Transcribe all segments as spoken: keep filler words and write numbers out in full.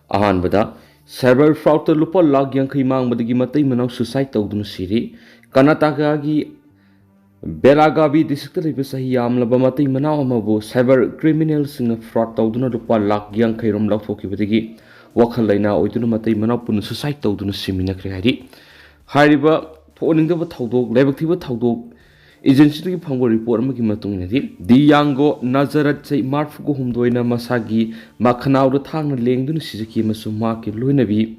ꯑꯍꯥꯟꯕꯗ, cyber fraudꯇ ꯂꯨꯄꯥ ꯂꯥꯈ ꯌꯥꯡꯈꯩ ꯃꯥꯡꯕꯗꯒꯤ ꯃꯇꯩ ꯃꯅꯥꯎ suicide ꯇꯧꯗꯨꯅ ꯁꯤꯔꯤ꯫ ꯀꯔꯅꯥꯇꯀꯥꯒꯤ ꯕꯦꯂꯥꯒꯥꯕꯤ districtꯇ ꯂꯩꯕ ꯆꯍꯤ ꯌꯥꯝꯂꯕ ꯃꯇꯩ ꯃꯅꯥꯎ ꯑꯃꯕꯨ cyber criminalꯁꯤꯡꯅ fraud ꯇꯧꯗꯨꯅ ꯂꯨꯄꯥ ꯂꯥꯈ ꯌꯥꯡꯈꯩ ꯔꯣꯝ ꯂꯧꯊꯣꯛꯈꯤꯕꯗꯒꯤ ꯋꯥꯈꯜ ꯂꯩꯅꯥ ꯑꯣꯏꯗꯨꯅ ꯃꯇꯩ ꯃꯅꯥꯎ ꯄꯨꯟꯅ suicide ꯇꯧꯗꯨꯅ ꯁꯤꯃꯤꯟꯅꯈ꯭ꯔꯦ ꯍꯥꯏꯔꯤ꯫ ꯍꯥꯏꯔꯤꯕ ꯊꯣꯛꯍꯟꯅꯤꯡꯗꯕ ꯊꯧꯗꯣꯛ, ꯂꯥꯏꯕꯛ ꯊꯤꯕ ꯊꯧꯗꯣꯛ agencyꯗꯒꯤ ꯐꯪꯕ report ꯑꯃꯒꯤ ꯃꯇꯨꯡ ꯏꯟꯅꯗꯤ, ꯗꯤꯌꯥꯡꯒꯣ ꯅꯥꯖꯔꯠ ꯆꯍꯤ ꯃꯔꯤꯐꯨꯒ ꯍꯨꯝꯗꯣꯏꯅ ꯃꯁꯥꯒꯤ ꯃꯈꯅꯥꯎꯗ ꯊꯥꯡꯅ ꯂꯦꯡꯗꯨꯅ ꯁꯤꯖꯈꯤ ꯑꯃꯁꯨꯡ ꯃꯍꯥꯛꯀꯤ ꯂꯣꯏꯅꯕꯤ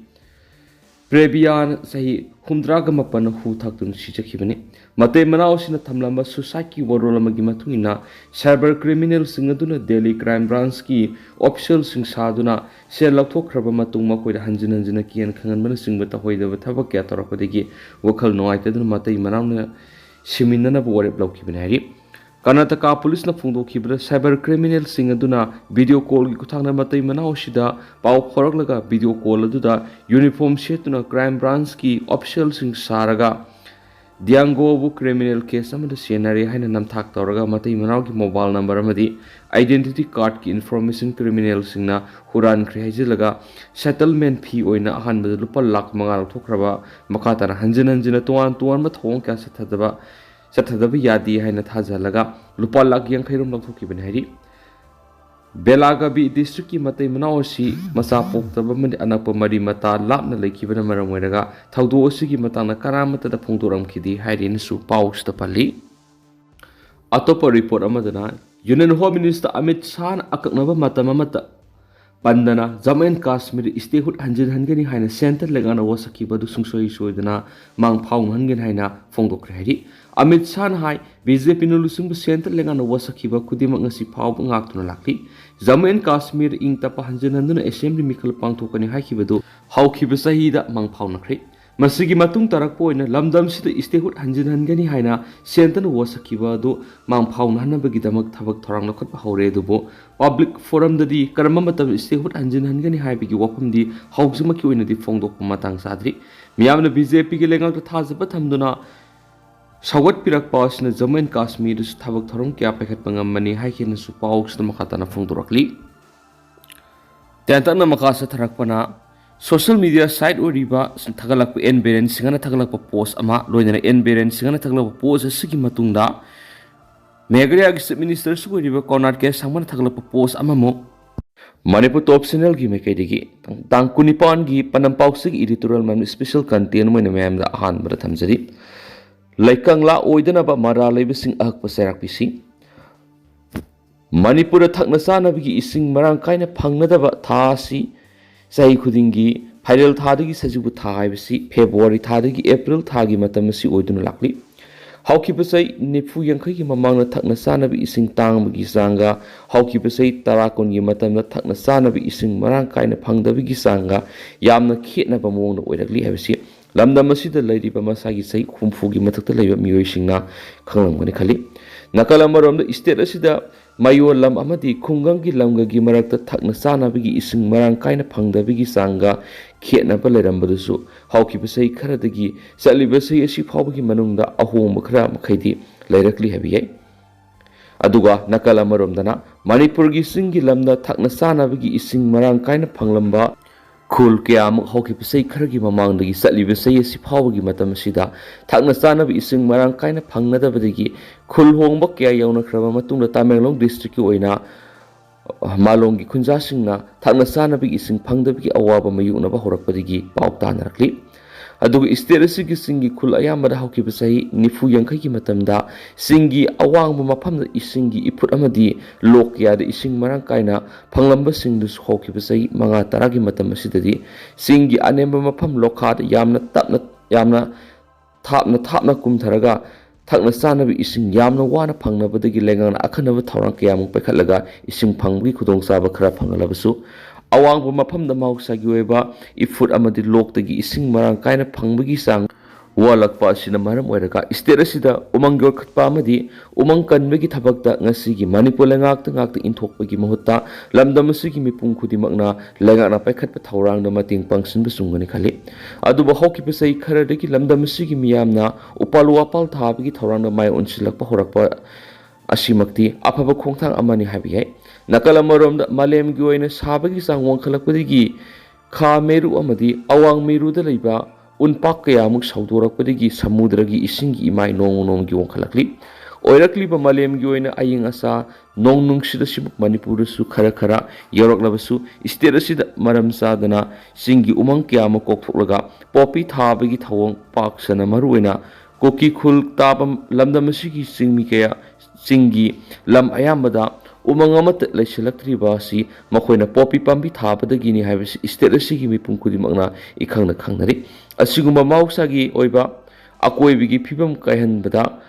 ꯄ꯭ꯔꯦꯕꯤꯌꯥꯟ ꯆꯍꯤ ꯍꯨꯝꯗ꯭ꯔꯥꯒ ꯃꯥꯄꯟꯅ ꯍꯨ ꯊꯥꯛꯇꯨꯅ ꯁꯤꯖꯈꯤꯕꯅꯤ꯫ ꯃꯇꯩ ꯃꯅꯥꯎ ꯑꯁꯤꯅ ꯊꯝꯂꯝꯕ suicideꯀꯤ ꯋꯥꯔꯣꯜ ꯑꯃꯒꯤ ꯃꯇꯨꯡ ꯏꯟꯅ, cyber criminalꯁꯤꯡ ꯑꯗꯨꯅ Delhi Crime Branchꯀꯤ officialꯁꯤꯡ ꯁꯥꯗꯨꯅ ꯁꯦꯜ ꯂꯧꯊꯣꯛꯈ꯭ꯔꯕ ꯃꯇꯨꯡ ꯃꯈꯣꯏꯗ ꯍꯟꯖꯤꯟ ꯍꯟꯖꯤꯟꯅ ꯀꯤꯍꯟ ꯈꯪꯍꯟꯕꯅꯆꯤꯡꯕ ꯇꯧꯍꯩꯗꯕ ꯊꯕꯛ ꯀꯌꯥ ꯇꯧꯔꯛꯄꯗꯒꯤ ꯋꯥꯈꯜ ꯅꯨꯡꯉꯥꯏꯇꯗꯨꯅ ꯃꯇꯩ ꯃꯅꯥꯎꯅ ꯁꯤꯃꯤꯟꯅꯅꯕ ꯋꯥꯔꯦꯞ ꯂꯧꯈꯤꯕꯅꯤ ꯍꯥꯏꯔꯤ꯫ ꯀꯔꯅꯥꯇꯀꯥ ꯄꯨꯂꯤꯁꯅ ꯐꯣꯡꯗꯣꯛꯈꯤꯕꯗ, cyber criminalꯁꯤꯡ ꯑꯗꯨꯅ video callꯒꯤ ꯈꯨꯠꯊꯥꯡꯗ ꯃꯇꯩ ꯃꯅꯥꯎ ꯑꯁꯤꯗ ꯄꯥꯎ ꯐꯥꯎꯔꯛꯂꯒ video call ꯑꯗꯨꯗ uniform ꯁꯦꯠꯇꯨꯅ Crime Branchꯀꯤ officialꯁꯤꯡ ꯁꯥꯔꯒ ꯗꯤꯌꯥꯡꯒꯣꯕꯨ criminal case ꯑꯃꯗ ꯆꯦꯟꯅꯔꯦ ꯍꯥꯏꯅ ꯅꯝꯊꯥꯛ ꯇꯧꯔꯒ ꯃꯇꯩ ꯃꯅꯥꯎꯒꯤ mobile number ꯑꯃꯗꯤ identity cardꯀꯤ information criminalꯁꯤꯡꯅ ꯍꯨꯔꯥꯟꯈ꯭ꯔꯦ ꯍꯥꯏꯖꯤꯜꯂꯒ settlement fee ꯑꯣꯏꯅ ꯑꯍꯥꯟꯕꯗ ꯂꯨꯄꯥ ꯂꯥꯈ ꯃꯉꯥ ꯂꯧꯊꯣꯛꯈ꯭ꯔꯕ, ꯃꯈꯥ ꯇꯥꯅ ꯍꯟꯖꯤꯟ ꯍꯟꯖꯤꯟꯅ ꯇꯣꯉꯥꯟ ꯇꯣꯉꯥꯟꯕ ꯊꯧꯑꯣꯡ ꯀꯌꯥ ꯆꯠꯊꯗꯕ ꯆꯠꯊꯗꯕ ꯌꯥꯗꯦ ꯍꯥꯏꯅ ꯊꯥꯖꯍꯜꯂꯒ ꯂꯨꯄꯥ ꯂꯥꯈ ꯌꯥꯡꯈꯩ ꯔꯣꯝ ꯂꯧꯊꯣꯛꯈꯤꯕꯅꯤ ꯍꯥꯏꯔꯤ꯫ ꯕꯦꯂꯥꯒꯥꯕꯤ districtꯀꯤ ꯃꯇꯩ ꯃꯅꯥꯎ ꯑꯁꯤ ꯃꯆꯥ ꯄꯣꯛꯇꯕ ꯑꯃꯗꯤ ꯑꯅꯛꯄ ꯃꯔꯤ ꯃꯇꯥ ꯂꯥꯞꯅ ꯂꯩꯈꯤꯕꯅ ꯃꯔꯝ ꯑꯣꯏꯔꯒ ꯊꯧꯗꯣꯛ ꯑꯁꯤꯒꯤ ꯃꯇꯥꯡꯗ ꯀꯅꯥꯃꯠꯇꯗ ꯐꯣꯡꯗꯣꯔꯛꯈꯤꯗꯦ ꯍꯥꯏꯔꯤ ꯑꯃꯁꯨ ꯄꯥꯎ ꯑꯁꯤꯗ ꯄꯜꯂꯤ꯫ ꯑꯇꯣꯞꯄ report ꯑꯃꯗꯅ, Union Home Minister ꯑꯃꯤꯠ ꯁꯥꯍꯅ ꯑꯀꯛꯅꯕ ꯃꯇꯝ ꯑꯃꯠꯇ ꯄꯟꯗꯅ ꯖꯝꯃꯨ ꯑꯦꯟ ꯀꯥꯁꯃꯤꯔ statehood ꯍꯟꯖꯤꯟꯍꯟꯒꯅꯤ ꯍꯥꯏꯅ centre ꯂꯩꯉꯥꯛꯅ ꯋꯥꯁꯛꯈꯤꯕ ꯑꯗꯨ ꯁꯨꯡꯁꯣꯏ ꯁꯣꯏꯗꯅ ꯃꯥꯡ ꯐꯥꯎꯅꯍꯟꯒꯅꯤ ꯍꯥꯏꯅ ꯐꯣꯡꯗꯣꯛꯈ꯭ꯔꯦ ꯍꯥꯏꯔꯤ꯫ ꯑꯃꯤꯠ ꯁꯥꯍꯅ ꯍꯥꯏ, BJPꯅ ꯂꯨꯆꯤꯡꯕ centre ꯂꯩꯉꯥꯛꯅ ꯋꯥꯁꯛꯈꯤꯕ ꯈꯨꯗꯤꯡꯃꯛ ꯉꯁꯤ ꯐꯥꯎꯕ ꯉꯥꯛꯇꯨꯅ ꯂꯥꯛꯂꯤ꯫ ꯖꯝꯃꯨ ꯑꯦꯟ ꯀꯥꯁꯃꯤꯔ ꯏꯪ ꯇꯞꯄ ꯍꯟꯖꯤꯟꯍꯟꯗꯨꯅ assembly ꯃꯤꯈꯜ ꯄꯥꯡꯊꯣꯛꯀꯅꯤ ꯍꯥꯏꯈꯤꯕꯗꯨ ꯍꯧꯈꯤꯕ ꯆꯍꯤꯗ ꯃꯥꯡ ꯐꯥꯎꯅꯈ꯭ꯔꯦ꯫ ꯃꯁꯤꯒꯤ ꯃꯇꯨꯡ ꯇꯥꯔꯛꯄ ꯑꯣꯏꯅ ꯂꯝꯗꯝꯁꯤꯗ statehood ꯍꯟꯖꯤꯟꯍꯟꯒꯅꯤ ꯍꯥꯏꯅ centreꯅ ꯋꯥꯁꯛꯈꯤꯕ ꯑꯗꯨ ꯃꯥꯡ ꯐꯥꯎꯅꯍꯟꯅꯕꯒꯤꯗꯃꯛ ꯊꯕꯛ ꯊꯧꯔꯥꯡ ꯂꯧꯈꯠꯄ ꯍꯧꯔꯦ꯫ ꯑꯗꯨꯕꯨ public forumꯗꯗꯤ ꯀꯔꯝꯕ ꯃꯇꯝꯗ statehood ꯍꯟꯖꯤꯟꯍꯟꯒꯅꯤ ꯍꯥꯏꯕꯒꯤ ꯋꯥꯐꯝꯗꯤ ꯍꯧꯖꯤꯛꯃꯛꯀꯤ ꯑꯣꯏꯅꯗꯤ ꯐꯣꯡꯗꯣꯛꯄ ꯃꯇꯥꯡ ꯆꯥꯗ꯭ꯔꯤ꯫ ꯃꯤꯌꯥꯝꯅ BJPꯒꯤ ꯂꯩꯉꯥꯛꯇ ꯊꯥꯖꯕ ꯊꯝꯗꯨꯅ ꯁꯧꯒꯠꯄꯤꯔꯛꯄ ꯑꯁꯤꯅ ꯖꯝꯃꯨ ꯑꯦꯟ ꯀꯥꯁꯃꯤꯔꯗꯁꯨ ꯊꯕꯛ ꯊꯧꯔꯝ ꯀꯌꯥ ꯄꯥꯏꯈꯠꯄ ꯉꯝꯃꯅꯤ ꯍꯥꯏꯈꯤꯅꯁꯨ ꯄꯥꯎꯁꯤꯗ ꯃꯈꯥ ꯇꯥꯅ ꯐꯣꯡꯗꯣꯔꯛꯂꯤ꯫ ꯇꯦꯟꯇꯛꯅ ꯃꯈꯥ ꯆꯠꯊꯔꯛꯄꯅ, ꯁꯣꯁꯤꯌꯦꯜ ꯃꯤꯗꯤꯌꯥ ꯁꯥꯏꯠ ꯑꯣꯏꯔꯤꯕ ꯊꯥꯒꯠꯂꯛꯄ ꯑꯦꯟ ꯕꯤꯔꯦꯟ ꯁꯤꯡꯍꯅ ꯊꯥꯒꯠꯂꯛꯄ ꯄꯣꯁ ꯑꯃ, ꯂꯣꯏꯅꯅ ꯑꯦꯟ ꯕꯤꯔꯦꯟ ꯁꯤꯡꯍꯅ ꯊꯥꯒꯠꯂꯛꯄ ꯄꯣꯁ ꯑꯁꯤꯒꯤ ꯃꯇꯨꯡꯗ ꯃꯦꯘꯥꯂꯌꯥꯒꯤ ꯆꯤꯐ ꯃꯤꯅꯤꯁꯇꯔꯁꯨ ꯑꯣꯏꯔꯤꯕ ꯀꯣꯅꯥꯔꯗ ꯀꯦ ꯁꯥꯡꯃꯅ ꯊꯥꯒꯠꯂꯛꯄ ꯄꯣꯁ ꯑꯃꯃꯨꯛ, ꯃꯅꯤꯄꯨꯔ ꯇꯣꯞ ꯆꯦꯅꯦꯜꯒꯤ ꯃꯥꯏꯀꯩꯗꯒꯤ ꯇꯥꯡ ꯀꯨꯟꯅꯤꯄꯥꯟꯒꯤ ꯄꯅꯝ ꯄꯥꯎꯆꯦꯒꯤ ꯏꯗꯤꯇꯣꯔꯤꯌꯦꯜ ꯃꯌꯥꯝ ꯏꯁꯄꯦꯁꯦꯜ ꯀꯟꯇꯦꯟ ꯑꯣꯏꯅ ꯃꯌꯥꯝꯗ ꯑꯍꯥꯟꯕꯗ ꯊꯝꯖꯔꯤ꯫ ꯂꯩꯀꯪꯂꯥ ꯑꯣꯏꯗꯅꯕ ꯃꯔꯥ ꯂꯩꯕꯁꯤꯡ ꯑꯍꯛꯄ ꯆꯩꯔꯥꯛ ꯄꯤꯁꯤ꯫ ꯃꯅꯤꯄꯨꯔꯗ ꯊꯛꯅ ꯆꯥꯅꯕꯒꯤ ꯏꯁꯤꯡ ꯃꯔꯥꯡ ꯀꯥꯏꯅ ꯐꯪꯅꯗꯕ ꯊꯥ ꯑꯁꯤ ꯆꯍꯤ ꯈꯨꯗꯤꯡꯒꯤ ꯐꯥꯏꯔꯦꯜ ꯊꯥꯗꯒꯤ ꯁꯖꯤꯕꯨ ꯊꯥ ꯍꯥꯏꯕꯁꯤ ꯐꯦꯕ꯭ꯔꯨꯋꯥꯔꯤ ꯊꯥꯗꯒꯤ ꯑꯦꯄ꯭ꯔꯤꯜ ꯊꯥꯒꯤ ꯃꯇꯝ ꯑꯁꯤ ꯑꯣꯏꯗꯨꯅ ꯂꯥꯛꯂꯤ꯫ ꯍꯧꯈꯤꯕ ꯆꯍꯤ ꯅꯤꯐꯨ ꯌꯥꯡꯈꯩꯒꯤ ꯃꯃꯥꯡꯗ ꯊꯛꯅ ꯆꯥꯅꯕ ꯏꯁꯤꯡ ꯇꯥꯡꯕꯒꯤ ꯆꯥꯡꯒ ꯍꯧꯈꯤꯕ ꯆꯍꯤ ꯇꯔꯥ ꯀꯨꯟꯒꯤ ꯃꯇꯝꯗ ꯊꯛꯅ ꯆꯥꯅꯕ ꯏꯁꯤꯡ ꯃꯔꯥꯡ ꯀꯥꯏꯅ ꯐꯪꯗꯕꯒꯤ ꯆꯥꯡꯒ ꯌꯥꯝꯅ ꯈꯦꯠꯅꯕ ꯃꯑꯣꯡꯗ ꯑꯣꯏꯔꯛꯂꯤ ꯍꯥꯏꯕꯁꯤ ꯂꯝꯗꯝ ꯑꯁꯤꯗ ꯂꯩꯔꯤꯕ ꯃꯁꯥꯒꯤ ꯆꯍꯤ ꯍꯨꯝꯐꯨꯒꯤ ꯃꯊꯛꯇ ꯂꯩꯕ ꯃꯤꯑꯣꯏꯁꯤꯡꯅ ꯈꯪꯂꯝꯒꯅꯤ ꯈꯜꯂꯤ꯫ ꯅꯥꯀꯜ ꯑꯃꯔꯣꯝꯗ, ꯏꯁꯇꯦꯠ ꯑꯁꯤꯗ ꯃꯌꯣꯜ ꯂꯝ ꯑꯃꯗꯤ ꯈꯨꯡꯒꯪꯒꯤ ꯂꯝꯒꯒꯤ ꯃꯔꯛꯇ ꯊꯛꯅ ꯆꯥꯅꯕꯒꯤ ꯏꯁꯤꯡ ꯃꯔꯥꯡ ꯀꯥꯏꯅ ꯐꯪꯗꯕꯒꯤ ꯆꯥꯡꯒ ꯈꯦꯠꯅꯕ ꯂꯩꯔꯝꯕꯗꯨꯁꯨ ꯍꯧꯈꯤꯕ ꯆꯍꯤ ꯈꯔꯗꯒꯤ ꯆꯠꯂꯤꯕ ꯆꯍꯤ ꯑꯁꯤ ꯐꯥꯎꯕꯒꯤ ꯃꯅꯨꯡꯗ ꯑꯍꯣꯡꯕ ꯈꯔ ꯃꯈꯩꯗꯤ ꯂꯩꯔꯛꯂꯤ ꯍꯥꯏꯕ ꯌꯥꯏ꯫ ꯑꯗꯨꯒ ꯅꯥꯀꯜ ꯑꯃꯔꯣꯝꯗꯅ, ꯃꯅꯤꯄꯨꯔꯒꯤ ꯆꯤꯡꯒꯤ ꯂꯝꯗ ꯊꯛꯅ ꯆꯥꯅꯕꯒꯤ ꯏꯁꯤꯡ ꯃꯔꯥꯡ ꯀꯥꯏꯅ ꯐꯪꯂꯝꯕ ꯈꯨꯜ ꯀꯌꯥꯃꯨꯛ ꯍꯧꯈꯤꯕ ꯆꯍꯤ ꯈꯔꯒꯤ ꯃꯃꯥꯡꯗꯒꯤ ꯆꯠꯂꯤꯕ ꯆꯍꯤ ꯑꯁꯤ ꯐꯥꯎꯕꯒꯤ ꯃꯇꯝ ꯑꯁꯤꯗ ꯊꯛꯅ ꯆꯥꯅꯕ ꯏꯁꯤꯡ ꯃꯔꯥꯡ ꯀꯥꯏꯅ ꯐꯪꯅꯗꯕꯗꯒꯤ ꯈꯨꯜ ꯍꯣꯡꯕ ꯀꯌꯥ ꯌꯧꯅꯈ꯭ꯔꯕ ꯃꯇꯨꯡꯗ, ꯇꯃꯦꯡꯂꯣꯡ ꯗꯤꯁꯇ꯭ꯔꯤꯛꯀꯤ ꯑꯣꯏꯅ ꯃꯥꯂꯣꯝꯒꯤ ꯈꯨꯟꯖꯥꯁꯤꯡꯅ ꯊꯛꯅ ꯆꯥꯅꯕꯒꯤ ꯏꯁꯤꯡ ꯐꯪꯗꯕꯒꯤ ꯑꯋꯥꯕ ꯃꯥꯌꯣꯛꯅꯕ ꯍꯧꯔꯛꯄꯗꯒꯤ ꯄꯥꯎ ꯇꯥꯅꯔꯛꯂꯤ꯫ ꯑꯗꯨꯒ ꯏꯁꯇꯦꯠ ꯑꯁꯤꯒꯤ ꯆꯤꯡꯒꯤ ꯈꯨꯜ ꯑꯌꯥꯝꯕꯗ ꯍꯧꯈꯤꯕ ꯆꯍꯤ ꯅꯤꯐꯨ ꯌꯥꯡꯈꯩꯒꯤ ꯃꯇꯝꯗ ꯆꯤꯡꯒꯤ ꯑꯋꯥꯡꯕ ꯃꯐꯝꯗ ꯏꯁꯤꯡꯒꯤ ꯏꯐꯨꯠ ꯑꯃꯗꯤ ꯂꯣꯛ ꯀꯌꯥꯗ ꯏꯁꯤꯡ ꯃꯔꯥꯡ ꯀꯥꯏꯅ ꯐꯪꯂꯝꯕꯁꯤꯡꯗꯨꯁꯨ ꯍꯧꯈꯤꯕ ꯆꯍꯤ ꯃꯉꯥ ꯇꯔꯥꯒꯤ ꯃꯇꯝ ꯑꯁꯤꯗꯗꯤ ꯆꯤꯡꯒꯤ ꯑꯅꯦꯝꯕ ꯃꯐꯝ ꯂꯣꯈꯥꯗ ꯌꯥꯝꯅ ꯇꯞꯅ, ꯌꯥꯝꯅ ꯊꯥꯞꯅ ꯊꯥꯞꯅ ꯀꯨꯝꯊꯔꯒ ꯊꯛꯅ ꯆꯥꯅꯕ ꯏꯁꯤꯡ ꯌꯥꯝꯅ ꯋꯥꯅ ꯐꯪꯅꯕꯗꯒꯤ ꯂꯩꯉꯥꯛꯅ ꯑꯈꯟꯅꯕ ꯊꯧꯔꯥꯡ ꯀꯌꯥꯃꯨꯛ ꯄꯥꯏꯈꯠꯂꯒ ꯏꯁꯤꯡ ꯐꯪꯕꯒꯤ ꯈꯨꯗꯣꯡꯆꯥꯕ ꯈꯔ ꯐꯪꯍꯜꯂꯕꯁꯨ, ꯑꯋꯥꯡꯕ ꯃꯐꯝꯗ ꯃꯍꯧꯁꯥꯒꯤ ꯑꯣꯏꯕ ꯏꯐꯨꯠ ꯑꯃꯗꯤ ꯂꯣꯛꯇꯒꯤ ꯏꯁꯤꯡ ꯃꯔꯥꯡ ꯀꯥꯏꯅ ꯐꯪꯕꯒꯤ ꯆꯥꯡ ꯋꯥꯠꯂꯛꯄ ꯑꯁꯤꯅ ꯃꯔꯝ ꯑꯣꯏꯔꯒ ꯏꯁꯇꯦꯠ ꯑꯁꯤꯗ ꯎꯃꯪ ꯌꯣꯛꯈꯠꯄ ꯑꯃꯗꯤ ꯎꯃꯪ ꯀꯟꯕꯒꯤ ꯊꯕꯛꯇ ꯉꯁꯤꯒꯤ ꯃꯅꯤꯄꯨꯔ ꯂꯩꯉꯥꯛꯇ ꯉꯥꯛꯇ ꯏꯟꯊꯣꯛꯄꯒꯤ ꯃꯍꯨꯠꯇ ꯂꯝꯗꯝ ꯑꯁꯤꯒꯤ ꯃꯤꯄꯨꯝ ꯈꯨꯗꯤꯡꯃꯛꯅ ꯂꯩꯉꯥꯛꯅ ꯄꯥꯏꯈꯠꯄ ꯊꯧꯔꯥꯡꯗ ꯃꯇꯦꯡ ꯄꯥꯡꯁꯤꯟꯕ ꯆꯨꯝꯒꯅꯤ ꯈꯜꯂꯤ꯫ ꯑꯗꯨꯕꯨ ꯍꯧꯈꯤꯕ ꯆꯍꯤ ꯈꯔꯗꯒꯤ ꯂꯝꯗꯝ ꯑꯁꯤꯒꯤ ꯃꯤꯌꯥꯝꯅ ꯎꯄꯥꯜ ꯋꯥꯄꯥꯜ ꯊꯥꯕꯒꯤ ꯊꯧꯔꯥꯡꯗ ꯃꯥꯏ ꯑꯣꯟꯁꯤꯜꯂꯛꯄ ꯍꯧꯔꯛꯄ ꯑꯁꯤꯃꯛꯇꯤ ꯑꯐꯕ ꯈꯣꯡꯊꯥꯡ ꯑꯃꯅꯤ ꯍꯥꯏꯕ ꯌꯥꯏ꯫ ꯅꯥꯀꯜ ꯑꯃꯔꯣꯝꯗ ꯃꯥꯂꯦꯝꯒꯤ ꯑꯣꯏꯅ ꯁꯥꯕꯒꯤ ꯆꯥꯡ ꯋꯥꯡꯈꯠꯂꯛꯄꯗꯒꯤ ꯈꯥ ꯃꯦꯔꯨ ꯑꯃꯗꯤ ꯑꯋꯥꯡ ꯃꯦꯔꯨꯗ ꯂꯩꯕ ꯎꯟꯄꯥꯛ ꯀꯌꯥꯃꯨꯛ ꯁꯧꯗꯣꯔꯛꯄꯗꯒꯤ ꯁꯃꯨꯗ꯭ꯔꯒꯤ ꯏꯁꯤꯡꯒꯤ ꯏꯃꯥꯏ ꯅꯣꯡꯃ ꯅꯣꯡꯃꯒꯤ ꯋꯥꯡꯈꯠꯂꯛꯂꯤ꯫ ꯑꯣꯏꯔꯛꯂꯤꯕ ꯃꯥꯂꯦꯝꯒꯤ ꯑꯣꯏꯅ ꯑꯌꯤꯡ ꯑꯁꯥ ꯅꯣꯡ ꯅꯨꯡꯁꯤꯠ ꯑꯁꯤꯕꯨ ꯃꯅꯤꯄꯨꯔꯗꯁꯨ ꯈꯔ ꯈꯔ ꯌꯧꯔꯛꯂꯕꯁꯨ, ꯁ꯭ꯇꯦꯠ ꯑꯁꯤꯗ ꯃꯔꯝ ꯆꯥꯗꯅ ꯆꯤꯡꯒꯤ ꯎꯃꯪ ꯀꯌꯥ ꯑꯃ ꯀꯣꯛꯊꯣꯛꯂꯒ ꯄꯣꯄꯤ ꯊꯥꯕꯒꯤ ꯊꯧꯑꯣꯡ ꯄꯥꯛ ꯁꯟꯅ ꯃꯔꯨꯑꯣꯏꯅ ꯀꯨꯀꯤ ꯈꯨꯜ ꯇꯥꯕ ꯂꯝꯗꯝ ꯑꯁꯤꯒꯤ ꯆꯤꯡꯃꯤ ꯀꯌꯥ, ꯆꯤꯡꯒꯤ ꯂꯝ ꯑꯌꯥꯝꯕꯗ ꯎꯃꯪ ꯑꯃꯠꯇ ꯂꯩꯁꯤꯜꯂꯛꯇ꯭ꯔꯤꯕ ꯑꯁꯤ ꯃꯈꯣꯏꯅ ꯄꯣꯄꯤ ꯄꯥꯝꯕꯤ ꯊꯥꯕꯗꯒꯤꯅꯤ ꯍꯥꯏꯕꯁꯤ ꯁ꯭ꯇꯦꯠ ꯑꯁꯤꯒꯤ ꯃꯤꯄꯨꯝ ꯈꯨꯗꯤꯡꯃꯛꯅ ꯏꯈꯪꯅ ꯈꯪꯅꯔꯤ꯫ ꯑꯁꯤꯒꯨꯝꯕ ꯃꯍꯧꯁꯥꯒꯤ ꯑꯣꯏꯕ ꯑꯀꯣꯏꯕꯒꯤ ꯐꯤꯕꯝ ꯀꯥꯏꯍꯟꯕꯗ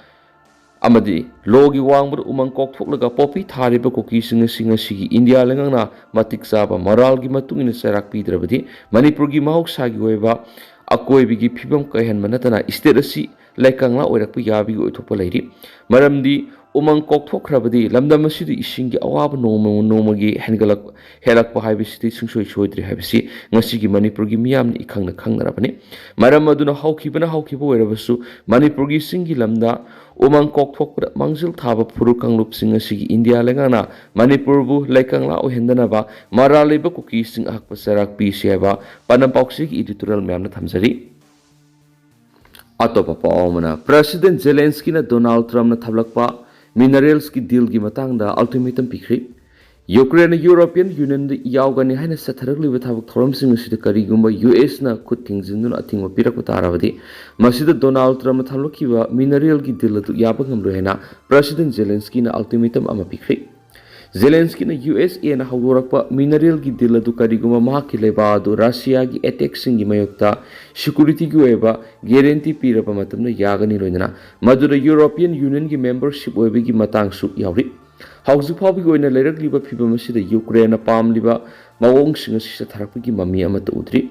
ꯑꯃꯗꯤ ꯂꯣꯒꯤ ꯋꯥꯡꯃꯗ ꯎꯃꯪ ꯀꯣꯛꯊꯣꯛꯂꯒ ꯄꯣꯄꯤ ꯊꯥꯔꯤꯕ ꯀꯨꯀꯤꯁꯤꯡ ꯑꯁꯤ ꯉꯁꯤꯒꯤ ꯏꯟꯗꯤꯌꯥ ꯂꯩꯉꯥꯛꯅ ꯃꯇꯤꯛ ꯆꯥꯕ ꯃꯔꯥꯜꯒꯤ ꯃꯇꯨꯡ ꯏꯟꯅ ꯆꯩꯔꯥꯛ ꯄꯤꯗ꯭ꯔꯕꯗꯤ ꯃꯅꯤꯄꯨꯔꯒꯤ ꯃꯍꯧꯁꯥꯒꯤ ꯑꯣꯏꯕ ꯑꯀꯣꯏꯕꯒꯤ ꯐꯤꯕꯝ ꯀꯥꯏꯍꯟꯕ ꯅꯠꯇꯅ ꯁ꯭ꯇꯦꯠ ꯑꯁꯤ ꯂꯩꯀꯪꯂꯥ ꯑꯣꯏꯔꯛꯄ ꯌꯥꯕꯒꯤ ꯑꯣꯏꯊꯣꯛꯄ ꯂꯩꯔꯤ꯫ ꯃꯔꯝꯗꯤ ꯎꯃꯪ ꯀꯣꯛꯊꯣꯛꯈ꯭ꯔꯕꯗꯤ ꯂꯝꯗꯝ ꯑꯁꯤꯗ ꯏꯁꯤꯡꯒꯤ ꯑꯋꯥꯕ ꯅꯣꯡꯃ ꯅꯣꯡꯃꯒꯤ ꯍꯦꯟꯒꯠꯂꯛ-, ꯍꯦꯜꯂꯛꯄ ꯍꯥꯏꯕꯁꯤꯗꯤ ꯁꯨꯡꯁꯣꯏ ꯁꯣꯏꯗ꯭ꯔꯦ ꯍꯥꯏꯕꯁꯤ ꯉꯁꯤꯒꯤ ꯃꯅꯤꯄꯨꯔꯒꯤ ꯃꯤꯌꯥꯝꯅ ꯏꯈꯪꯅ ꯈꯪꯅꯔꯕꯅꯤ꯫ ꯃꯔꯝ ꯑꯗꯨꯅ ꯍꯧꯈꯤꯕꯅ ꯍꯧꯈꯤꯕ ꯑꯣꯏꯔꯕꯁꯨ ꯃꯅꯤꯄꯨꯔꯒꯤ ꯆꯤꯡꯒꯤ ꯂꯝꯗ ꯎꯃꯪ ꯀꯣꯛꯊꯣꯛꯄꯗ ꯃꯥꯡꯖꯤꯜ ꯊꯥꯕ ꯐꯨꯔꯨꯞ ꯀꯥꯡꯂꯨꯞꯁꯤꯡ ꯑꯁꯤꯒꯤ ꯏꯟꯗꯤꯌꯥ ꯂꯩꯉꯥꯛꯅ ꯃꯅꯤꯄꯨꯔꯕꯨ ꯂꯩꯀꯪꯂꯥ ꯑꯣꯏꯍꯟꯗꯅꯕ ꯃꯔꯥꯜ ꯂꯩꯕ ꯀꯨꯀꯤꯁꯤꯡ ꯑꯍꯛꯄ ꯆꯩꯔꯥꯛ ꯄꯤꯁꯤ ꯍꯥꯏꯕ ꯄꯥꯟꯗꯝ ꯄꯥꯎꯆꯦꯒꯤ ꯏꯗꯤꯇꯣꯔꯤꯌꯦꯜ ꯃꯌꯥꯝꯅ ꯊꯝꯖꯔꯤ꯫ ꯑꯇꯣꯞꯄ ꯄꯥꯎ ꯑꯃꯅ, ꯄ꯭ꯔꯦꯁꯤꯗꯦꯟꯠ ꯖꯦꯂꯦꯟꯁꯀꯤꯅ ꯗꯣꯅꯥꯜꯗ ꯇ꯭ꯔꯝꯞꯅ ꯊꯝꯂꯛꯄ ꯃꯤꯅꯔꯦꯜꯁꯀꯤ ꯗꯤꯜꯒꯤ ꯃꯇꯥꯡꯗ ꯑꯜꯇꯤꯃꯦꯇꯝ ꯄꯤꯈ꯭ꯔꯤ꯫ ꯌꯨꯀ꯭ꯔꯦꯟꯅ ꯌꯨꯔꯣꯄꯤꯌꯟ ꯌꯨꯅꯤꯌꯟꯗ ꯌꯥꯎꯒꯅꯤ ꯍꯥꯏꯅ ꯆꯠꯊꯔꯛꯂꯤꯕ ꯊꯕꯛ ꯊꯧꯔꯝꯁꯤꯡ ꯑꯁꯤꯗ ꯀꯔꯤꯒꯨꯝꯕ ꯌꯨ ꯑꯦꯁꯅ ꯈꯨꯠ ꯊꯤꯡꯖꯤꯟꯗꯨꯅ ꯑꯊꯤꯡꯕ ꯄꯤꯔꯛꯄ ꯇꯥꯔꯕꯗꯤ, ꯃꯁꯤꯗ ꯗꯣꯅꯥꯜꯗ ꯇ꯭ꯔꯝꯞꯅ ꯊꯝꯂꯛꯈꯤꯕ ꯃꯤꯅꯔꯦꯜꯒꯤ ꯗꯤꯜ ꯑꯗꯨ ꯌꯥꯕ ꯉꯝꯂꯣꯏ ꯍꯥꯏꯅ ꯄ꯭ꯔꯦꯁꯤꯗꯦꯟꯠ ꯖꯦꯂꯦꯟꯁꯀꯤꯅ ꯑꯜꯇꯤꯃꯦꯇꯝ ꯑꯃ ꯄꯤꯈ꯭ꯔꯤ꯫ ꯖꯦꯂꯦꯟꯁꯀꯤꯅ ꯌꯨ ꯑꯦꯁ ꯑꯦꯅ ꯍꯧꯗꯣꯔꯛꯄ ꯃꯤꯅꯔꯦꯜꯒꯤ ꯗꯤꯜ ꯑꯗꯨ ꯀꯔꯤꯒꯨꯝꯕ ꯃꯍꯥꯛꯀꯤ ꯂꯩꯕꯥꯛ ꯑꯗꯨ ꯔꯁꯤꯌꯥꯒꯤ ꯑꯦꯇꯦꯛꯁꯤꯡꯒꯤ ꯃꯥꯌꯣꯛꯇ ꯁꯦꯀ꯭ꯌꯨꯔꯤꯇꯤꯒꯤ ꯑꯣꯏꯕ ꯒꯦꯔꯦꯟꯇꯤ ꯄꯤꯔꯕ ꯃꯇꯝꯗ ꯌꯥꯒꯅꯤ, ꯂꯣꯏꯅꯅ ꯃꯗꯨꯗ ꯌꯨꯔꯣꯄꯤꯌꯟ ꯌꯨꯅꯤꯌꯟꯒꯤ ꯃꯦꯝꯕꯔꯁꯤꯞ ꯑꯣꯏꯕꯒꯤ ꯃꯇꯥꯡꯁꯨ ꯌꯥꯎꯔꯤ꯫ ꯍꯧꯖꯤꯛ ꯐꯥꯎꯕꯒꯤ ꯑꯣꯏꯅ ꯂꯩꯔꯛꯂꯤꯕ ꯐꯤꯕꯝ ꯑꯁꯤꯗ ꯌꯨꯀ꯭ꯔꯦꯟꯅ ꯄꯥꯝꯂꯤꯕ ꯃꯑꯣꯡꯁꯤꯡ ꯑꯁꯤ ꯆꯠꯊꯔꯛꯄꯒꯤ ꯃꯃꯤ ꯑꯃꯠꯇ ꯎꯗ꯭ꯔꯤ꯫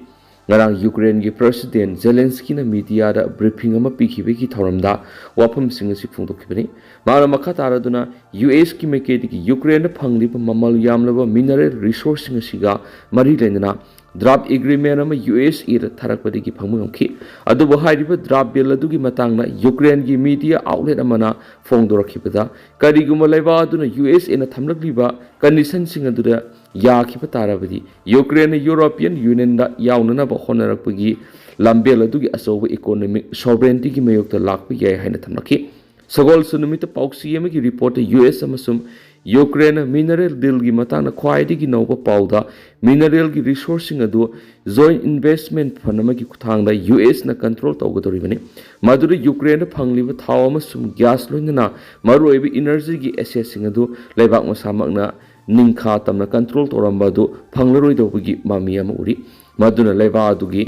ꯉꯔꯥꯡ ꯌꯨꯀ꯭ꯔꯦꯟꯒꯤ ꯄ꯭ꯔꯦꯁꯤꯗꯦꯟ ꯖꯦꯂꯦꯟꯁꯀꯤꯅ ꯃꯤꯗꯤꯌꯥꯗ ꯕ꯭ꯔꯤꯐꯤꯡ ꯑꯃ ꯄꯤꯈꯤꯕꯒꯤ ꯊꯧꯔꯝꯗ ꯋꯥꯐꯝꯁꯤꯡ ꯑꯁꯤ ꯐꯣꯡꯗꯣꯛꯈꯤꯕꯅꯤ꯫ ꯃꯍꯥꯛꯅ ꯃꯈꯥ ꯇꯥꯔꯗꯨꯅ ꯌꯨ ꯑꯦꯁꯀꯤ ꯃꯥꯏꯀꯩꯗꯒꯤ ꯌꯨꯀ꯭ꯔꯦꯟꯗ ꯐꯪꯂꯤꯕ ꯃꯃꯜ ꯌꯥꯝꯂꯕ ꯃꯤꯅꯔꯦꯜ ꯔꯤꯁꯣꯔꯁꯁꯤꯡ ꯑꯁꯤꯒ ꯃꯔꯤ ꯂꯩꯅꯅ ꯗ꯭ꯔꯥꯐ ꯑꯦꯒ꯭ꯔꯤꯃꯦꯟ ꯑꯃ ꯌꯨ ꯑꯦꯁ ꯑꯦꯗ ꯊꯥꯔꯛꯄꯗꯒꯤ ꯐꯪꯕ ꯉꯝꯈꯤ꯫ ꯑꯗꯨꯕꯨ ꯍꯥꯏꯔꯤꯕ ꯗ꯭ꯔꯥꯐ ꯕꯤꯜ ꯑꯗꯨꯒꯤ ꯃꯇꯥꯡꯗ ꯌꯨꯀ꯭ꯔꯦꯟꯒꯤ ꯃꯤꯗꯤꯌꯥ ꯑꯥꯎꯠꯂꯦꯠ ꯑꯃꯅ ꯐꯣꯡꯗꯣꯔꯛꯈꯤꯕꯗ, ꯀꯔꯤꯒꯨꯝꯕ ꯂꯩꯕꯥꯛ ꯑꯗꯨꯅ ꯌꯨ ꯑꯦꯁ ꯑꯦꯅ ꯊꯝꯂꯛꯂꯤꯕ ꯀꯟꯗꯤꯁꯟꯁꯤꯡ ꯑꯗꯨꯗ ꯌꯥꯈꯤꯕ ꯇꯥꯔꯕꯗꯤ, ꯌꯨꯀ꯭ꯔꯦꯟꯅ ꯌꯨꯔꯣꯄꯤꯌꯟ ꯌꯨꯅꯤꯌꯟꯗ ꯌꯥꯎꯅꯅꯕ ꯍꯣꯠꯅꯔꯛꯄꯒꯤ ꯂꯝꯕꯦꯜ ꯑꯗꯨꯒꯤ ꯑꯆꯧꯕ ꯏꯀꯣꯅꯣꯃꯤꯛ ꯁꯣꯚꯔꯦꯟꯇꯤꯒꯤ ꯃꯥꯌꯣꯛꯇ ꯂꯥꯛꯄ ꯌꯥꯏ ꯍꯥꯏꯅ ꯊꯝꯂꯛꯈꯤ꯫ ꯁꯒꯣꯜꯁꯦ ꯅꯨꯃꯤꯠꯇ ꯄꯥꯎꯆꯦ ꯑꯃꯒꯤ ꯔꯤꯄꯣꯔꯠꯇ ꯌꯨ ꯑꯦꯁ ꯑꯃꯁꯨꯡ ꯌꯨꯀ꯭ꯔꯦꯟꯅ ꯃꯤꯅꯔꯦꯜ ꯗꯤꯜꯒꯤ ꯃꯇꯥꯡꯗ ꯈ꯭ꯋꯥꯏꯗꯒꯤ ꯅꯧꯕ ꯄꯥꯎꯗ, ꯃꯤꯅꯔꯦꯜꯒꯤ ꯔꯤꯁꯣꯔꯁꯁꯤꯡ ꯑꯗꯨ ꯖꯣꯏꯟ ꯏꯟꯚꯦꯁ꯭ꯠꯃꯦꯟꯠ ꯐꯟꯗ ꯑꯃꯒꯤ ꯈꯨꯠꯊꯥꯡꯗ ꯌꯨ ꯑꯦꯁꯅ ꯀꯟꯇ꯭ꯔꯣꯜ ꯇꯧꯒꯗꯧꯔꯤꯕꯅꯤ꯫ ꯃꯗꯨꯗ ꯌꯨꯀ꯭ꯔꯦꯟꯗ ꯐꯪꯂꯤꯕ ꯊꯥꯎ ꯑꯃꯁꯨꯡ ꯒ꯭ꯌꯥꯁ, ꯂꯣꯏꯅꯅ ꯃꯔꯨꯑꯣꯏꯕ ꯏꯅꯔꯖꯤꯒꯤ ꯑꯦꯁꯦꯠꯁꯤꯡ ꯑꯗꯨ ꯂꯩꯕꯥꯛ ꯃꯁꯥꯃꯛꯅ ꯅꯤꯡꯈꯥ ꯇꯝꯅ ꯀꯟꯇ꯭ꯔꯣꯜ ꯇꯧꯔꯝꯕ ꯑꯗꯨ ꯐꯪꯂꯔꯣꯏꯗꯧꯕꯒꯤ ꯃꯃꯤ ꯑꯃ ꯎꯔꯤ꯫ ꯃꯗꯨꯅ ꯂꯩꯕꯥꯛ ꯑꯗꯨꯒꯤ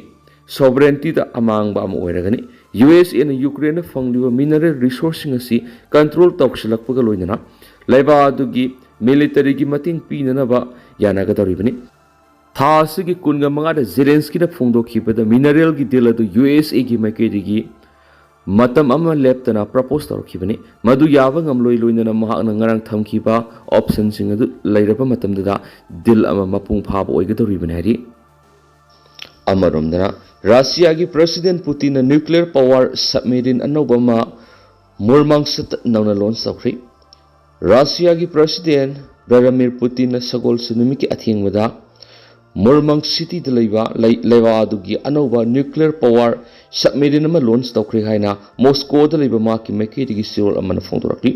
ꯁꯣꯚꯔꯦꯟꯇꯤꯗ ꯑꯃꯥꯡꯕ ꯑꯃ ꯑꯣꯏꯔꯒꯅꯤ꯫ ꯌꯨ ꯑꯦꯁ ꯑꯦꯅ ꯌꯨꯀ꯭ꯔꯦꯟꯗ ꯐꯪꯂꯤꯕ ꯃꯤꯅꯔꯦꯜ ꯔꯤꯁꯣꯔꯁꯁꯤꯡ ꯑꯁꯤ ꯀꯟꯇ꯭ꯔꯣꯜ ꯇꯧꯁꯤꯜꯂꯛꯄꯒ ꯂꯣꯏꯅꯅ ꯂꯩꯕꯥꯛ ꯑꯗꯨꯒꯤ ꯃꯤꯂꯤꯇꯔꯤꯒꯤ ꯃꯇꯦꯡ ꯄꯤꯅꯅꯕ ꯌꯥꯅꯒꯗꯧꯔꯤꯕꯅꯤ꯫ ꯊꯥ ꯑꯁꯤꯒꯤ ꯀꯨꯟꯒ ꯃꯉꯥꯗ ꯖꯦꯂꯦꯟꯁꯀꯤꯅ ꯐꯣꯡꯗꯣꯛꯈꯤꯕꯗ ꯃꯤꯅꯔꯦꯜꯒꯤ ꯗꯤꯜ ꯑꯗꯨ ꯌꯨ ꯑꯦꯁ ꯑꯦꯒꯤ ꯃꯥꯏꯀꯩꯗꯒꯤ ꯃꯇꯝ ꯑꯃ ꯂꯦꯞꯇꯅ ꯄ꯭ꯔꯄꯣꯖ ꯇꯧꯔꯛꯈꯤꯕꯅꯤ꯫ ꯃꯗꯨ ꯌꯥꯕ ꯉꯝꯂꯣꯏ, ꯂꯣꯏꯅꯅ ꯃꯍꯥꯛꯅ ꯉꯔꯥꯡ ꯊꯝꯈꯤꯕ ꯑꯣꯞꯁꯟꯁꯤꯡ ꯑꯗꯨ ꯂꯩꯔꯕ ꯃꯇꯝꯗꯨꯗ ꯗꯤꯜ ꯑꯃ ꯃꯄꯨꯡ ꯐꯥꯕ ꯑꯣꯏꯒꯗꯧꯔꯤꯕꯅꯤ ꯍꯥꯏꯔꯤ꯫ ꯑꯃꯔꯣꯝꯗꯅ, ꯔꯁꯤꯌꯥꯒꯤ ꯄ꯭ꯔꯦꯁꯤꯗꯦꯟ ꯄꯨꯇꯤꯟꯅ ꯅ꯭ꯌꯨꯀ꯭ꯂꯤꯌꯔ ꯄꯥꯋꯔ ꯁꯕꯃꯦꯔꯤꯟ ꯑꯅꯧꯕ ꯑꯃ ꯃꯨꯔꯃꯥꯡꯁꯤꯠꯇ ꯅꯧꯅ ꯂꯣꯟꯆ ꯇꯧꯈ꯭ꯔꯤ꯫ ꯔꯁꯤꯌꯥꯒꯤ ꯄ꯭ꯔꯦꯁꯤꯗꯦꯟ ꯚ꯭ꯂꯥꯗꯤꯃꯤꯔ ꯄꯨꯇꯤꯟꯅ ꯁꯒꯣꯜꯁꯦ ꯅꯨꯃꯤꯠꯀꯤ ꯑꯊꯦꯡꯕꯗ ꯃꯨꯔꯃꯥꯡꯁꯤꯠꯇ ꯂꯩꯕ ꯂꯩ-, ꯂꯩꯕꯥꯛ ꯑꯗꯨꯒꯤ ꯑꯅꯧꯕ ꯅ꯭ꯌꯨꯀ꯭ꯂꯤꯌꯔ ꯄꯥꯋꯔ ꯁꯕꯃꯦꯔꯤꯟ ꯑꯃ ꯂꯣꯟꯆ ꯇꯧꯈ꯭ꯔꯦ ꯍꯥꯏꯅ ꯃꯣꯁꯀꯣꯗ ꯂꯩꯕ ꯃꯍꯥꯛꯀꯤ ꯃꯥꯏꯀꯩꯗꯒꯤ ꯆꯦꯔꯣꯜ ꯑꯃꯅ ꯐꯣꯡꯗꯣꯔꯛꯂꯤ꯫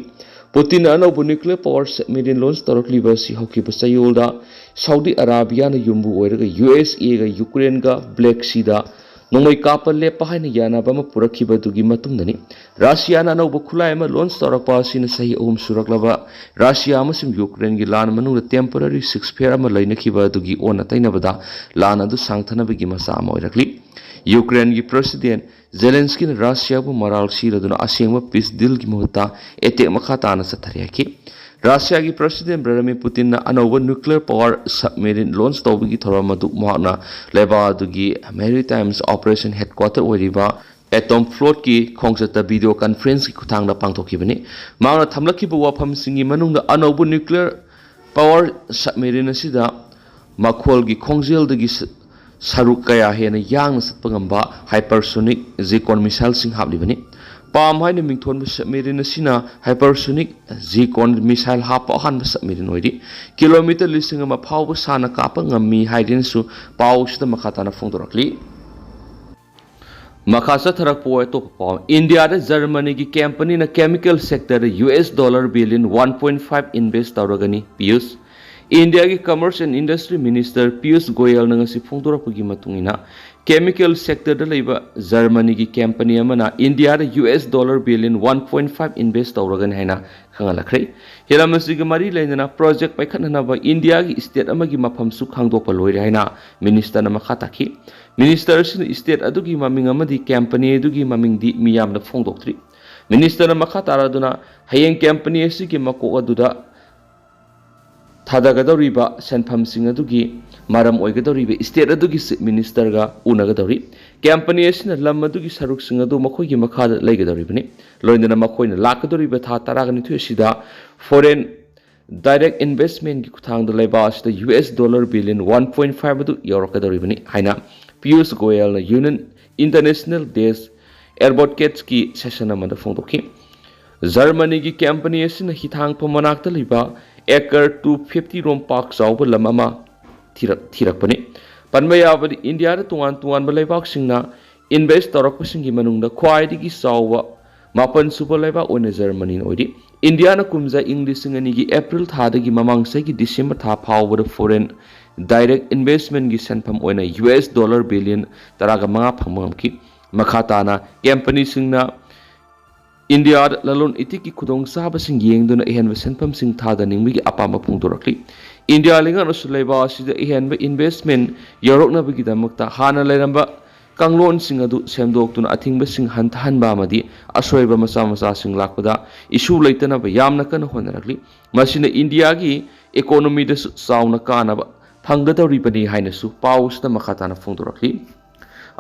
ꯄꯨꯇꯤꯟꯅ ꯑꯅꯧꯕ ꯅ꯭ꯌꯨꯀ꯭ꯂꯤꯌꯔ ꯄꯥꯋꯔ ꯁꯕꯃꯦꯔꯤꯟ ꯂꯣꯟꯆ ꯇꯧꯔꯛꯂꯤꯕ ꯑꯁꯤ ꯍꯧꯈꯤꯕ ꯆꯌꯣꯜꯗ ꯁꯥꯎꯗꯤ ꯑꯔꯥꯕꯤꯌꯥꯅ ꯌꯨꯝꯕꯨ ꯑꯣꯏꯔꯒ ꯌꯨ ꯑꯦꯁ ꯑꯦꯒ ꯌꯨꯀ꯭ꯔꯦꯟꯒ ꯕ꯭ꯂꯦꯛ ꯁꯤꯗ ꯅꯣꯡꯃꯩ ꯀꯥꯞꯄ ꯂꯦꯞꯄ ꯍꯥꯏꯅ ꯌꯥꯅꯕ ꯑꯃ ꯄꯨꯔꯛꯈꯤꯕ ꯑꯗꯨꯒꯤ ꯃꯇꯨꯡꯗꯅꯤ꯫ ꯔꯁꯤꯌꯥꯅ ꯑꯅꯧꯕ ꯈꯨꯠꯂꯥꯏ ꯑꯃ ꯂꯣꯟꯆ ꯇꯧꯔꯛꯄ ꯑꯁꯤꯅ ꯆꯍꯤ ꯑꯍꯨꯝ ꯁꯨꯔꯛꯂꯕ ꯔꯁꯤꯌꯥ ꯑꯃꯁꯨꯡ ꯌꯨꯀ꯭ꯔꯦꯟꯒꯤ ꯂꯥꯟ ꯃꯅꯨꯡꯗ ꯇꯦꯝꯄꯣꯔꯔꯤ ꯁꯤꯁꯐꯦꯌꯔ ꯑꯃ ꯂꯩꯅꯈꯤꯕ ꯑꯗꯨꯒꯤ ꯑꯣꯟꯅ ꯇꯩꯅꯕꯗ ꯂꯥꯟ ꯑꯗꯨ ꯁꯥꯡꯊꯅꯕꯒꯤ ꯃꯆꯥꯛ ꯑꯃ ꯑꯣꯏꯔꯛꯂꯤ꯫ ꯌꯨꯀ꯭ꯔꯦꯟꯒꯤ ꯄ꯭ꯔꯦꯁꯤꯗꯦꯟ ꯖꯦꯂꯦꯟꯁꯀꯤꯅ ꯔꯁꯤꯌꯥꯕꯨ ꯃꯔꯥꯜ ꯁꯤꯔꯗꯨꯅ ꯑꯁꯦꯡꯕ ꯄꯤꯁ ꯗꯤꯜꯒꯤ ꯃꯍꯨꯠꯇ ꯑꯦꯇꯦꯛ ꯃꯈꯥ ꯇꯥꯅ ꯆꯠꯊꯔꯤ ꯍꯥꯏꯈꯤ꯫ ꯔꯁꯤꯌꯥꯒꯤ ꯄ꯭ꯔꯁꯤꯗꯦꯟ ꯚ꯭ꯂꯥꯗꯤꯃꯤꯔ ꯄꯨꯇꯤꯟꯅ ꯑꯅꯧꯕ nuclear power submarine launch ꯇꯧꯕꯒꯤ ꯊꯧꯔꯝ ꯑꯗꯨ ꯃꯍꯥꯛꯅ ꯂꯩꯕꯥꯛ ꯑꯗꯨꯒꯤ maritime operation headquarter ꯑꯣꯏꯔꯤꯕ ꯑꯦꯇꯣꯝ ꯐ꯭ꯂꯣꯠꯀꯤ ꯈꯣꯡꯆꯠꯇ video conferenceꯀꯤ ꯈꯨꯠꯊꯥꯡꯗ ꯄꯥꯡꯊꯣꯛꯈꯤꯕꯅꯤ꯫ ꯃꯍꯥꯛꯅ ꯊꯝꯂꯛꯈꯤꯕ ꯋꯥꯐꯝꯁꯤꯡꯒꯤ ꯃꯅꯨꯡꯗ ꯑꯅꯧꯕ nuclear power submarine ꯑꯁꯤꯗ ꯃꯈꯣꯜꯒꯤ ꯈꯣꯡꯖꯦꯜꯗꯒꯤ ꯁ-, ꯁꯔꯨꯛ ꯀꯌꯥ ꯍꯦꯟꯅ ꯌꯥꯡꯅ ꯆꯠꯄ ꯉꯝꯕ hypersonic Zircon missileꯁꯤꯡ ꯍꯥꯞꯂꯤꯕꯅꯤ꯫ ꯄꯥꯝ ꯍꯥꯏꯅ ꯃꯤꯡꯊꯣꯟꯕ submarine ꯑꯁꯤꯅ hypersonic Zircon missile ꯍꯥꯞꯄ ꯑꯍꯥꯟꯕ submarine ꯑꯣꯏꯔꯤ꯫ Kilometre ꯂꯤꯁꯤꯡ ꯑꯃ ꯐꯥꯎꯕ ꯁꯥꯡꯅ ꯀꯥꯞꯄ ꯉꯝꯃꯤ ꯍꯥꯏꯗꯨꯅꯁꯨ ꯄꯥꯎꯁꯤꯗ ꯃꯈꯥ ꯇꯥꯅ ꯐꯣꯡꯗꯣꯔꯛꯂꯤ꯫ ꯃꯈꯥ ꯆꯠꯊꯔꯛꯄ ꯑꯣꯏ ꯑꯇꯣꯞꯄ ꯄꯥꯎ꯫ ꯏꯟꯗꯤꯌꯥꯗ ꯖꯔꯃꯅꯤꯒꯤ companyꯅ chemical sectorꯗ US dollar billion one point five invest ꯇꯧꯔꯒꯅꯤ, Piyush. ꯏꯟꯗꯤꯌꯥꯒꯤ Commerce and Industry Minister Piyush ꯒꯣꯌꯜꯅ ꯉꯁꯤ ꯐꯣꯡꯗꯣꯔꯛꯄꯒꯤ ꯃꯇꯨꯡ ꯏꯟꯅ, chemical sectorꯗ ꯂꯩꯕ ꯖꯔꯃꯅꯤꯒꯤ company ꯑꯃꯅ ꯏꯟꯗꯤꯌꯥꯗ US dollar billion one point five invest ꯇꯧꯔꯒꯅꯤ ꯍꯥꯏꯅ ꯈꯪꯍꯜꯂꯛꯈ꯭ꯔꯦ꯫ ꯍꯤꯔꯝ ꯑꯁꯤꯒ ꯃꯔꯤ ꯂꯩꯅꯅ project ꯄꯥꯏꯈꯠꯅꯅꯕ ꯏꯟꯗꯤꯌꯥꯒꯤ state ꯑꯃꯒꯤ ꯃꯐꯝꯁꯨ ꯈꯪꯗꯣꯛꯄ ꯂꯣꯏꯔꯦ ꯍꯥꯏꯅ ministerꯅ ꯃꯈꯥ ꯇꯥꯈꯤ꯫ Minister ꯑꯁꯤꯅ state ꯑꯗꯨꯒꯤ ꯃꯃꯤꯡ ꯑꯃꯗꯤ company ꯑꯗꯨꯒꯤ ꯃꯃꯤꯡꯗꯤ ꯃꯤꯌꯥꯝꯗ ꯐꯣꯡꯗꯣꯛꯇ꯭ꯔꯤ꯫ Ministerꯅ ꯃꯈꯥ ꯇꯥꯔꯗꯨꯅ, ꯍꯌꯦꯡ company ꯑꯁꯤꯒꯤ ꯃꯀꯣꯛ ꯑꯗꯨꯗ ꯊꯥꯗꯒꯗꯧꯔꯤꯕ ꯁꯦꯟꯐꯝꯁꯤꯡ ꯑꯗꯨꯒꯤ ꯃꯔꯝ ꯑꯣꯏꯒꯗꯧꯔꯤꯕ state ꯑꯗꯨꯒꯤ Chief Ministerꯒ ꯎꯅꯒꯗꯧꯔꯤ꯫ Company ꯑꯁꯤꯅ ꯂꯝ ꯑꯗꯨꯒꯤ ꯁꯔꯨꯛꯁꯤꯡ ꯑꯗꯨ ꯃꯈꯣꯏꯒꯤ ꯃꯈꯥꯗ ꯂꯩꯒꯗꯧꯔꯤꯕꯅꯤ꯫ ꯂꯣꯏꯅꯅ ꯃꯈꯣꯏꯅ ꯂꯥꯛꯀꯗꯧꯔꯤꯕ ꯊꯥ ꯇꯔꯥꯅꯤꯊꯣꯏ ꯑꯁꯤꯗ foreign direct investmentꯀꯤ ꯈꯨꯠꯊꯥꯡꯗ ꯂꯩꯕꯥꯛ ꯑꯁꯤꯗ US dollar billion one point five ꯑꯗꯨ ꯌꯧꯔꯛꯀꯗꯧꯔꯤꯕꯅꯤ ꯍꯥꯏꯅ Piyush ꯒꯣꯌꯜꯅ Union International Desk Advocatesꯀꯤ session ꯑꯃꯗ ꯐꯣꯡꯗꯣꯛꯈꯤ꯫ ꯖꯔꯃꯅꯤꯒꯤ company ꯑꯁꯤꯅ ꯍꯤꯊꯥꯡꯐꯝ ꯃꯅꯥꯛꯇ ꯂꯩꯕ acre two fifty ꯔꯣꯝ ꯄꯥꯛ ꯆꯥꯎꯕ ꯂꯝ ꯑꯃ ꯊꯤꯔꯛ-, ꯊꯤꯔꯛꯄꯅꯤ꯫ ꯄꯟꯕ ꯌꯥꯕꯗꯤ ꯏꯟꯗꯤꯌꯥꯗ ꯇꯣꯉꯥꯟ ꯇꯣꯉꯥꯟꯕ ꯂꯩꯕꯥꯛꯁꯤꯡꯅ invest ꯇꯧꯔꯛꯄꯁꯤꯡꯒꯤ ꯃꯅꯨꯡꯗ ꯈ꯭ꯋꯥꯏꯗꯒꯤ ꯆꯥꯎꯕ ꯃꯥꯄꯟ ꯁꯨꯕ ꯂꯩꯕꯥꯛ ꯑꯣꯏꯅ ꯖꯔꯃꯅꯤꯅ ꯑꯣꯏꯔꯤ꯫ ꯏꯟꯗꯤꯌꯥꯅ ꯀꯨꯝꯖꯥ ꯏꯪ ꯂꯤꯁꯤꯡ ꯑꯅꯤꯒꯤ April ꯊꯥꯗꯒꯤ ꯃꯃꯥꯡ ꯆꯍꯤꯒꯤ December ꯊꯥ ꯐꯥꯎꯕꯗ foreign direct investmentꯀꯤ ꯁꯦꯟꯐꯝ ꯑꯣꯏꯅ US dollar billion ꯇꯔꯥꯒ ꯃꯉꯥ ꯐꯪꯕ ꯉꯝꯈꯤ꯫ ꯃꯈꯥ ꯇꯥꯅ companyꯁꯤꯡꯅ ꯏꯟꯗꯤꯌꯥꯗ ꯂꯂꯣꯟ ꯏꯇꯤꯛꯀꯤ ꯈꯨꯗꯣꯡꯆꯥꯕꯁꯤꯡ ꯌꯦꯡꯗꯨꯅ ꯑꯍꯦꯟꯕ ꯁꯦꯟꯐꯝꯁꯤꯡ ꯊꯥꯗꯅꯤꯡꯕꯒꯤ ꯑꯄꯥꯝꯕ ꯐꯣꯡꯗꯣꯔꯛꯂꯤ꯫ ꯏꯟꯗꯤꯌꯥ ꯂꯩꯉꯥꯛꯅꯁꯨ ꯂꯩꯕꯥꯛ ꯑꯁꯤꯗ ꯑꯍꯦꯟꯕ investment ꯌꯧꯔꯛꯅꯕꯒꯤꯗꯃꯛꯇ ꯍꯥꯟꯅ ꯂꯩꯔꯝꯕ ꯀꯥꯡꯂꯣꯟꯁꯤꯡ ꯑꯗꯨ ꯁꯦꯝꯗꯣꯛꯇꯨꯅ ꯑꯊꯤꯡꯕꯁꯤꯡ ꯍꯟꯊꯍꯟꯕ ꯑꯃꯗꯤ ꯑꯁꯣꯏꯕ ꯃꯆꯥ ꯃꯆꯥꯁꯤꯡ ꯂꯥꯛꯄꯗ ꯏꯁꯨ ꯂꯩꯇꯅꯕ ꯌꯥꯝꯅ ꯀꯟꯅ ꯍꯣꯠꯅꯔꯛꯂꯤ꯫ ꯃꯁꯤꯅ ꯏꯟꯗꯤꯌꯥꯒꯤ ꯏꯀꯣꯅꯣꯃꯤꯗꯁꯨ ꯆꯥꯎꯅ ꯀꯥꯟꯅꯕ ꯐꯪꯒꯗꯧꯔꯤꯕꯅꯤ ꯍꯥꯏꯅꯁꯨ ꯄꯥꯎ ꯑꯁꯤꯗ ꯃꯈꯥ ꯇꯥꯅ ꯐꯣꯡꯗꯣꯔꯛꯂꯤ꯫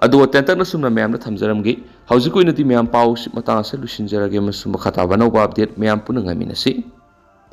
ꯑꯗꯨꯒ ꯇꯦꯟꯇꯛꯅ ꯁꯨꯝꯅ ꯃꯌꯥꯝꯗ ꯊꯝꯖꯔꯝꯒꯦ꯫ ꯍꯧꯖꯤꯛꯀꯤ ꯑꯣꯏꯅꯗꯤ ꯃꯌꯥꯝ ꯄꯥꯎ ꯑꯁꯤ ꯃꯇꯥꯡ ꯑꯁꯤꯗ ꯂꯣꯏꯁꯤꯟꯖꯔꯒꯦ ꯑꯃꯁꯨꯡ ꯃꯈꯥ ꯇꯥꯕ ꯑꯅꯧꯕ update ꯃꯌꯥꯝ ꯄꯨꯟꯅ ꯉꯥꯏꯃꯤꯟꯅꯁꯤ꯫